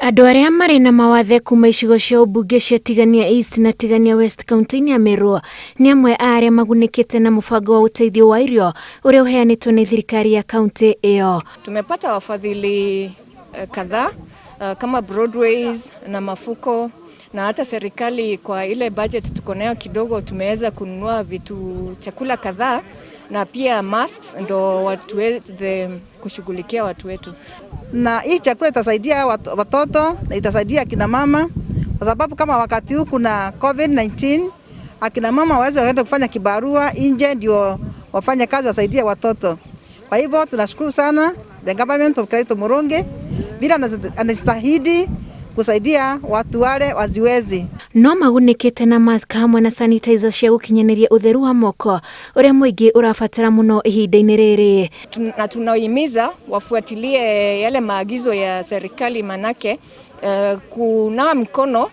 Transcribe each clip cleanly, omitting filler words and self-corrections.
Andũ arĩa marĩ na mawathe kuma icigo cia ũmbunge cia Tigania East na Tigania West kaunti-inĩ ya Meru nĩ amwe a arĩa magunĩkĩte na mũbango wa ũteithio wa irio ũrĩa ũheanĩtwo nĩ thirikari ya kaunti ĩyo. Tumepata wafadhili kadhaa kama Broadways na Mafuko na hata serikali kwa ile budget tuko nayo kidogo, tumeweza kununua vitu chakula kadhaa na pia masks ndo watuweze kushughulikia watu wetu. Na hii chakula itasaidia watoto na itasaidia akina mama, kwa sababu kama wakati huu kuna COVID-19, akina mama waweze waende kufanya kibarua nje ndio wafanye kazi wasaidie watoto. Kwa hivyo tunashukuru sana the government of Kiraitu Murungi vile anastahidi kusaidia watu wale waziwezi. No magunĩkĩte na mask hamwe na sanitizer cia gũkinyanĩria ũtheru wa moko ũrĩa mũingĩ ũrabatara mũno ihinda-inĩ rĩrĩ. Na tunahimiza wafuatilie yale maagizo ya serikali, manake kunawa mikono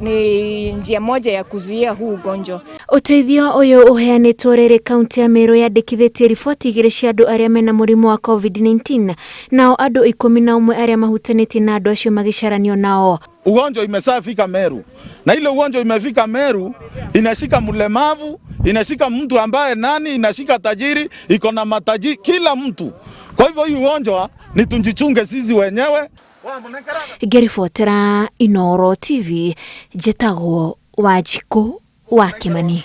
ni njia moja ya kuzuia huu ugonjwa. Ũteithio ũyũ ũheanĩtwo rĩrĩ kaunti ya Meru yandĩkithĩtie riboti igĩrĩ cia andũ arĩa mena mũrimũ wa COVID-19, nao andũ 11 arĩa mahutanĩtie na andũ acio magĩcaranio nao. Ugonjwa imeshafika Meru, na ile ugonjwa imefika Meru inashika mlemavu, inashika mtu ambaye nani, inashika tajiri, iko na matajiri, kila mtu. Kwa hivyo hii ugonjwa ni tujichunge sisi wenyewe. Ngĩribotera Inooro TV, njĩtagwo Wanjikũ wa Kimani.